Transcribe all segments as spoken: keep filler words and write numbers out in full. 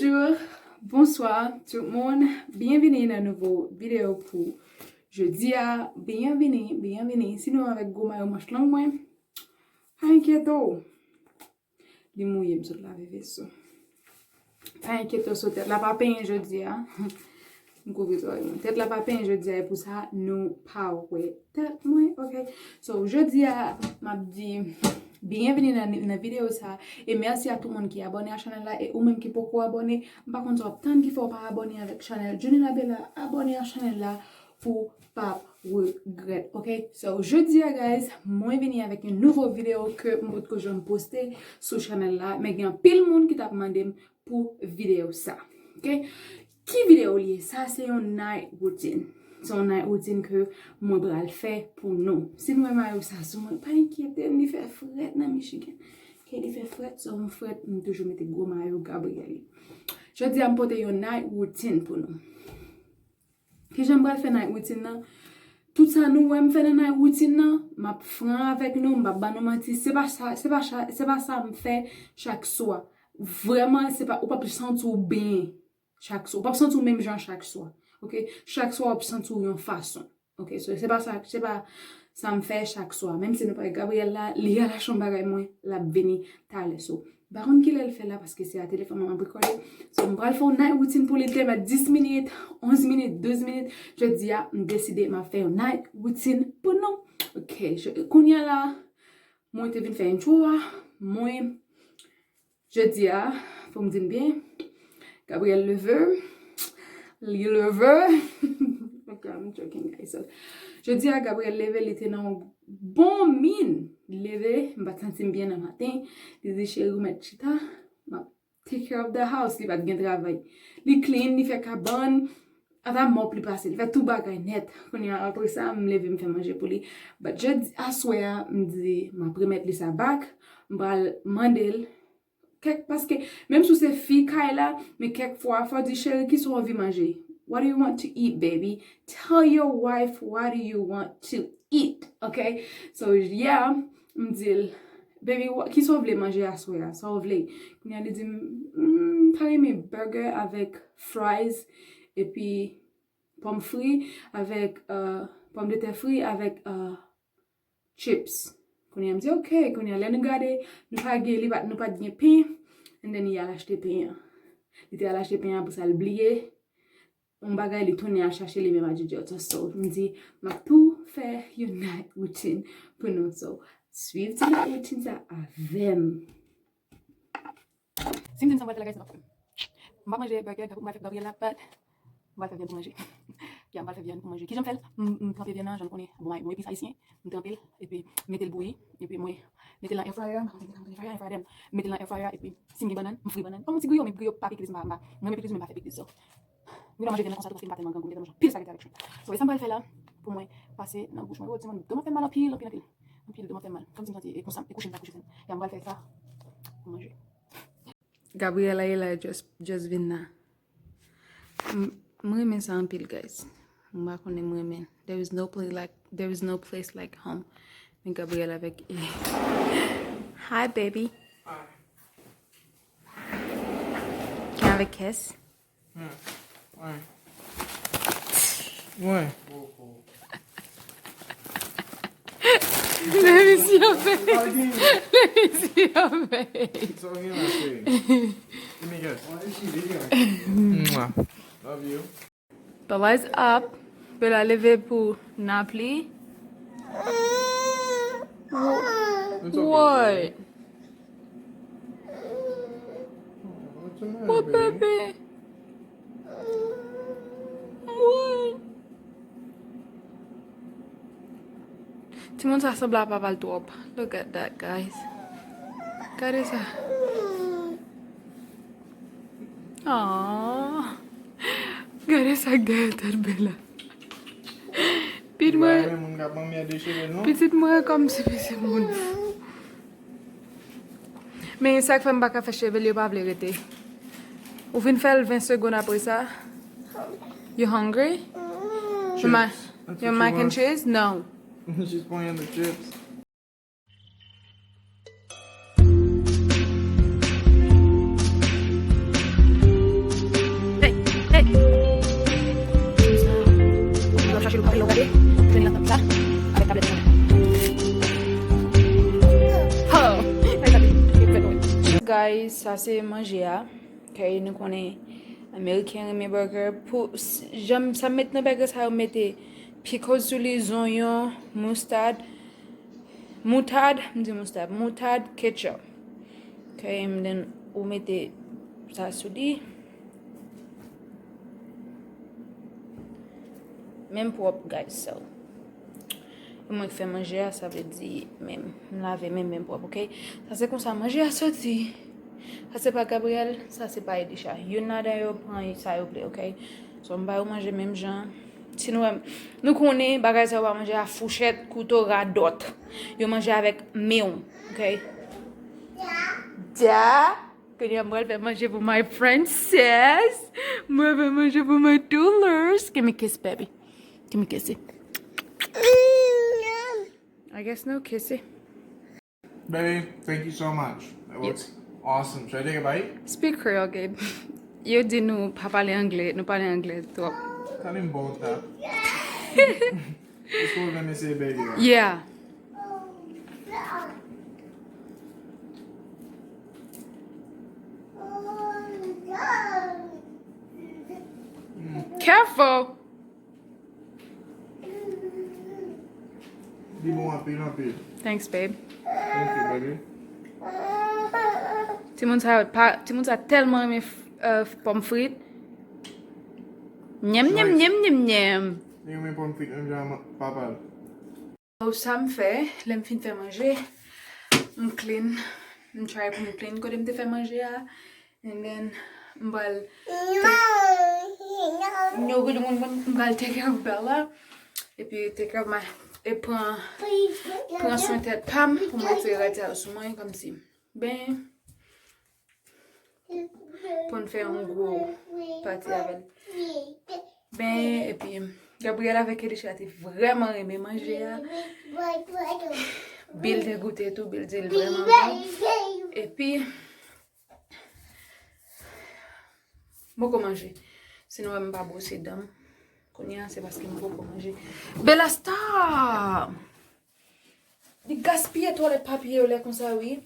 Bonjou, bonswa tout moun. Byenvini nan nouvo videyo pou jodi a. Byenvini, byenvini. Sinon avèk gwo mayo manch long mwen. Pa enkyete w. Li mouye, m sot lave veso. Pa enkyete w, so tèt la pa penyen jodi a. M kouvri zòrèy mwen. Tèt la pa penyen jodi a, e pou sa nou pa wè tèt mwen, ok? So, jodi a, m ap di byenvini nan, nan videyo sa. E mèsi a tout moun ki abòne a chanèl la. E ou menm ki poko abòne, m pa konn sa w ap tann ki fè w pa abòne avèk chanèl Junila Bella. Abòne a chanèl la pou pa regrèt, ok? So, jodi a, guys, mwen vini avèk yon nouvo videyo ke m potko janm poste sou chanèl la, men gen anpil moun ki t ap mande m pou videyo sa, ok? Ki videyo li ye? Sa se yon night routine. Se yon night routine ke mwen pral fè pou nou. Si nou wè mayo sa sou mwen, pa enkyete m, li fè frèt nan Michigan. Ke li fè frèt, so m frèt, m toujou mete gwo mayo Gabrielle. Jodi a, m pote yon night routine pou nou. Kijan m pral fè night routine nan? Tout sa nou wè m fè nan night routine nan, m ap fran avèk nou, m p ap ban nou manti. Se pa sa, se pa sa, se pa sa m fè chak swa. Vrèman, se pa, ou p ap santi w byen chak swa. Ou p ap santi w menm jan chak swa. Ok? Chak swa, w ap santi w yon fason. Ok? So, se pa sa, se pa sa m fè chak swa. Menm si nou pa wè Gabrielle la, li al achte yon bagay mwen, l ap vini talè. So, m pa konn kilè l fè la paske se a telefòn mwen m ap rekòde. So, m pral fè yon night routine pou li, te mèt dis minit, onz minit, douz minit. Jodi a, m deside m ap fè yon night routine pou nou. Ok, je- kounye a la, mwen te vin fè intro a, mwen, jodi a, fò m di n byen, Gabrielle leve, li leve. Ok, I'm joking, guys. So, jodi a, Gabrielle leve, li te nan yon bon min. Li leve, m pa t santi m byen nan maten. Li di, "Cheri, ou mèt chita, m ap take care of the house." Li pa t gen travay. Li clean, li fè kabann. Ata mòp li pase, li fè tout bagay nèt. Kounye a, apre sa, m leve, m fè manje pou li. But jodi, aswè a, m di, m ap remèt li sa back. M pral mande l kèk, paske menm si w se fi kay la, men kèk fwa, fò w di, "Cheri, kisa w anvi manje? What do you want to eat, baby? Tell your wife what do you want to eat," ok? So, yeah, m di l, "Baby, wha- kisa w vle manje aswè a? Sa w vle?" Kounye a, li di m, "Mm, m ta renmen burger avèk fries, epi pòm fri, avèk, uh, pòmdetè fri, avèk, uh, chips." Kounye a, m di, "Ok." Kounye a, lè nou gade, nou pa gen, li pa, nou pa t gen pen. And then, li al achte pen an. Li te al achte pen an, apre sa, l bliye. Yon bagay, li tounen al chache li menm a Djidjòt. So, m di, m ap tou fè yon night routine pou nou. So, swiv ti night routine sa avè m. Si m di n sa m pral fè la, guys, se pa pwoblèm. M pa manje burger, m pral fè Gabriella, but m pral fè vyann pou manje. Yeah, m pral fè vyann pou manje. Kijan m fè l? M, m tranpe vyann nan, jan nou konnen, bon, mwen epis ayisyen, m tranpe l, epi m mete l bouyi, epi mwen mete l nan air fryer, m pa konn si m mete l nan air fryer, m mete l nan air fryer, epi si m gen bannann, m fri bannann. Kòm yon ti griyo, men griyo pa pikliz, m pa, m pa, mwen renmen pikliz, men m pa fè pikliz, so. Mwen pa manje vyann nan konsa twò paske m pa tèlman grangou, m te manje anpil spaghetti avèk shrimp. So, e sa m pral fè la, pou mwen pase nan bouch mwen. Oh, timoun, do m ap fè m mal anpil, anpil, anpil. Anpil, do m ap fè m mal. Kòm si m santi e konsa, e kouche m pral kouche sèlman. Ya, m pral fè sa pou manje. Gabriella e la, just, just vin la. M, m renmen sa anpil, guys. M pa konnen m renmen. There is no place like, there is no place like home. Men Gabriella avèk, hi, baby. Hi. Can I have a kiss? Hmm. Ouais. Ouais. Let me see your face. Let me see your face. So, you know, say, let me guess. Mwah. Love you. Bella is up. Bella leve pou nap li. It's okay, what? Baby. What's the matter, baby? What? Timoun sa sanble a papa l twòp. Look at that, guys. Gade sa. Aww. Gade sa k dèyè tèt Bella. Pitit mwen, pitit mwen kòmsi pitit moun. Men sa k fè m pa ka fè cheve l, yo pa vle rete. Ou fin fè l ven segonn apre sa. You hungry? Your ma- Your mac and cheese? No. She's playing the chips. Sa se manje a. Ok, nou konnen Ameriken renmen burger. Pou s- jan sa m met nan burger sa, yo mete pickles sou li, zonyon, moustad, moutad, m di moustad, moutad, ketchup. Ok, and then ou mete sa sou li. Men m pwòp, guys, so. E mwen k fè manje a, sa vle di men m lave men m, men m pwòp, ok? Sa se konsa manje a soti. Sa se pa Gabriel, sa se pa Elisha. Youn ladan yo pran sa yo vle, ok? So, m ba yo manje menm jan. Si nou wè m, nou konnen bagay sa yo pa manje a fouchèt, kouto, radòt. Yo manje avèk men w, ok? Da! Kounye a, m pral fè manje pou my princess. M pral fè manje pou my dollars. Give me kiss, baby. Give me kissy. I guess no kissy. Baby, thank you so much. That was awesome. Should I take a bite? Speak Creole, Gabe. Yo di nou pa pale anglè, nou pale anglè twòp. Tell him both that. Let's go over and say baby. Yeah. Careful. Li bon anpil, anpil. Thanks, babe. Thank you, baby. Timoun sa pa, timoun sa tèlman renmen f- euh, pòm frit. Nyèm, nyèm, nyèm, nyèm, nyèm. Li renmen pòm frit menm jan ak papa l. So, sa m fè, lè m fin fè manje, m clean, m try pou m clean kote m te fè manje a, and then m pral no good moun, m pral take care of Bella, epi take care of my, e pran, pran swen tèt pa m pou m retire rad sa yo sou mwen, kòmsi, ben, pou n fè yon gwo pati avè l. Ben, epi Gabriel avèk Elisha te vrèman renmen manje a. Bill te goute tou, Bill di l vrèman bon. Epi, m poko manje. Si nou wè m pa bwose dan m, kounye a se paske m poko manje. Bella, stop! Li gaspiye twalèt papye yo lè konsa, wi.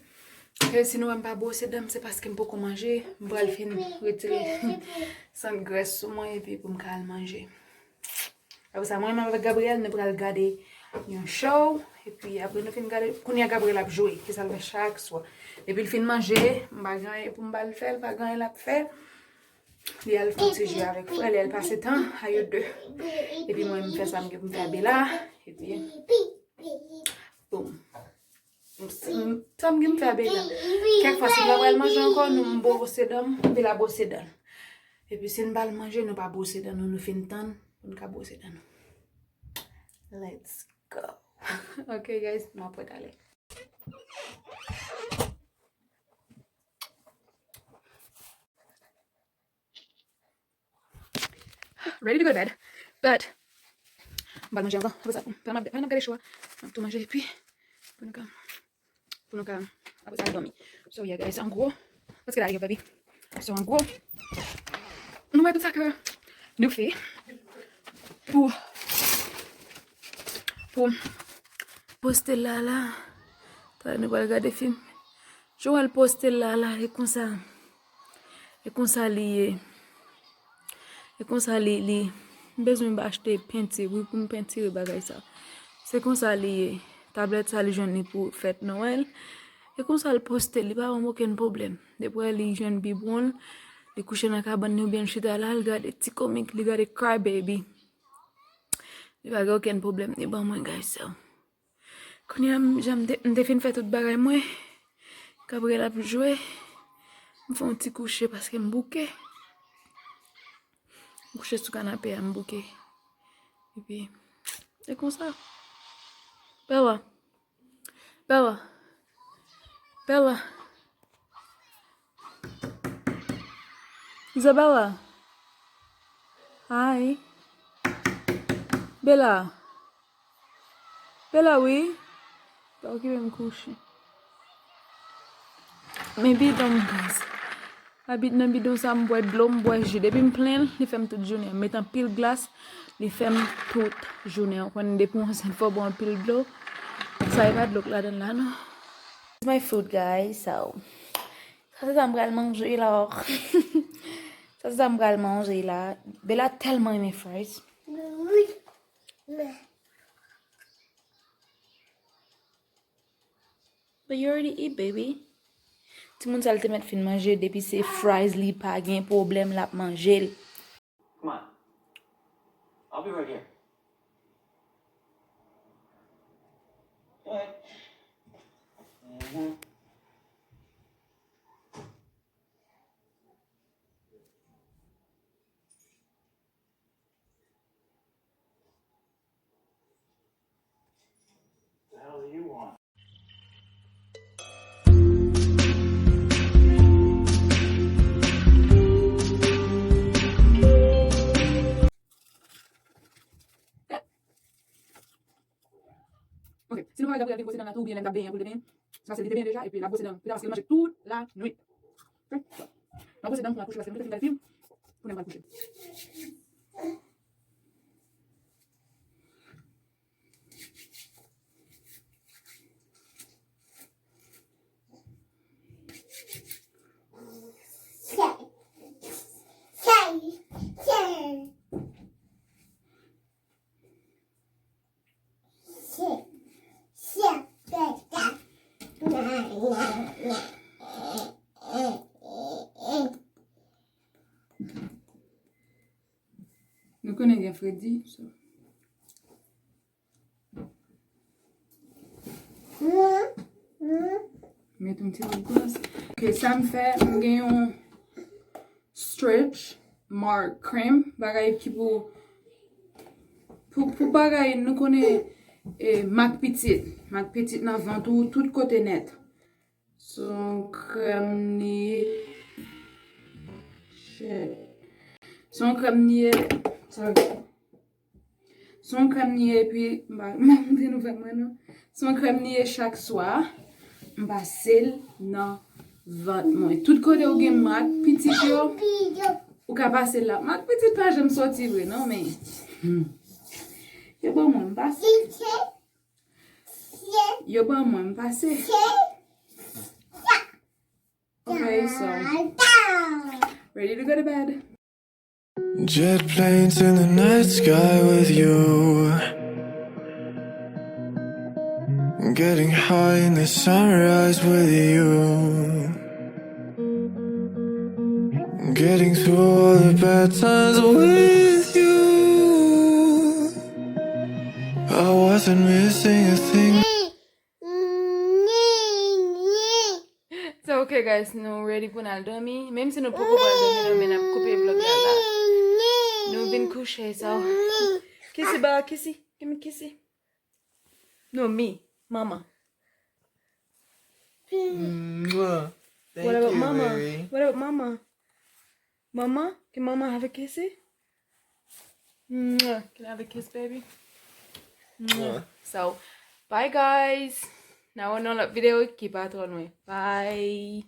E si nou wè m pa bwose dan m, se paske m poko manje. M pral fin retire sant grès sou mwen epi pou m ka al manje. Apre sa, mwen menm avèk Gabriel, nou pral gade yon show. Epi apre nou fin gade, kounye a Gabriel ap jwe, ki sa l fè chak swa. Depi l fin manje, m pa gen anyen pou m ba l fè, l pa gen anyen l ap fè. Li al fè ti jwe avèk frè li, al pase tan a yo de. Epi mwen, m fè sa m gen pou m fè a Bella. Epi, boum. M- m- Sa m gen pou m fè a Bella. Kèk fwa, si m pa pral manje ankò, nou m bwose dan m, Bella bwose dan l. Epi si n pa al manje, nou pa bwose dan nou, nou fin tann pou n ka bwose dan nou. Let's go. Ok, guys, m ap retale. Ready to go to bed. But, m pral manje anvan. Apre sa, pandan m ap gade show a, m ap tou manje epi pou nou ka, pou nou ka, apre sa, al dòmi. So, yeah, guys, an gwo, let's get out of here, baby. So, an gwo, nou wè tout sa ke nou fè pou, pou poste la, la. Talè nou pral gade fim. Jan w wè l poste l la, la, e konsa. E konsa li ye. E konsa li, li. M bezwen achte penti, wi, pou m pentire bagay sa. Se konsa li ye. Tablèt sa, li jwenn li pou fèt Nwèl. E konsa l poste l, li pa ban m okenn pwoblèm. Depi li jwenn bibwon l, li kouche nan kabann li oubyen l chita la, l gade ti komik, li gade Cry Baby. Li pa gen okenn pwoblèm, li ban mwen, guys, so. Kounye a, m, jan m te, m te fin fè tout bagay mwen, Gabriel ap jwe. M fè yon ti kouche paske m bouke. M kouche sou kanape a, m bouke. Epi, e konsa. Bella. Bella. Bella. Isabella. Hi. Bella. Bella, wi. Pa okipe m, kouche. Men bidon m, guys. Abit nan bidon sa, m bwè dlo, m bwè ji. Depi m plen l, li fè m tout jounen an. M met anpil glas, li fè m tout jounen an. Ou konnen depi w ansent, fò w bwè anpil dlo. Sa e pa dlo k ladan l la, non. It's my food, guys, so. Sa se sa m pral manje la. Sa se sa m pral manje la. Bella tèlman renmen fries. But you already eat, baby. Timoun sa l te mèt fin manje, depi se fries li pa gen pwoblèm l ap manje l. Come on. I'll be right here. What? Mm-hmm. The hell do you want? Ok, si nou pa wè Gabriel vin bwose dan nan tou, oubyen lè n t ap benyen pou l te benyen, se paske li te benyen deja, epi l ap bwose dan, li ta paske li manje tout la nwit. Ok? L ap bwose dan pou l kouche, paske nou te fin gade fim, pou n al kouche. Nou konnen gen fredi, so. Met yon ti bout glòs. Ok, sa m fè, m gen yon stretch mark cream, bagay ki pou, pou, pou bagay, nou konnen, e, mak pitit. Mak pitit nan vant ou, tout kote nèt. Se yon krèm li ye. Shit. Se yon krèm li ye. Sorry. Se yon krèm li ye, epi m pa, m pa montre nou vant mwen, non. Se yon krèm li ye, chak swa, m pase l nan vant mwen. Tout kote ou gen mak pitit yo, ou ka pase l la. Mak pitit pa janm soti vre, non, men, hmm. Yo ban mwen, m pase. Yo ban mwen, m pase. Okay, so, ready to go to bed. Jet planes in the night sky with you. Getting high in the sunrise with you. Getting through all the bad times with you. I wasn't missing a thing. So, ok, guys, nou ready pou n al dòmi. Menm si nou poko pral dòmi, non, men n ap koupe vlog la la. Nou vin kouche, so. Kisi, ba, kisi. Give me kisi. No, me. Mama. Mwah. Thank you, baby. What about mama? What about mama? Mama? Can mama have a kissy? Mwah. Can I have a kiss, baby? Mwah. Mwah. So, bye, guys. N a wè w nan lòt videyo ki pa twò lwen. Bye.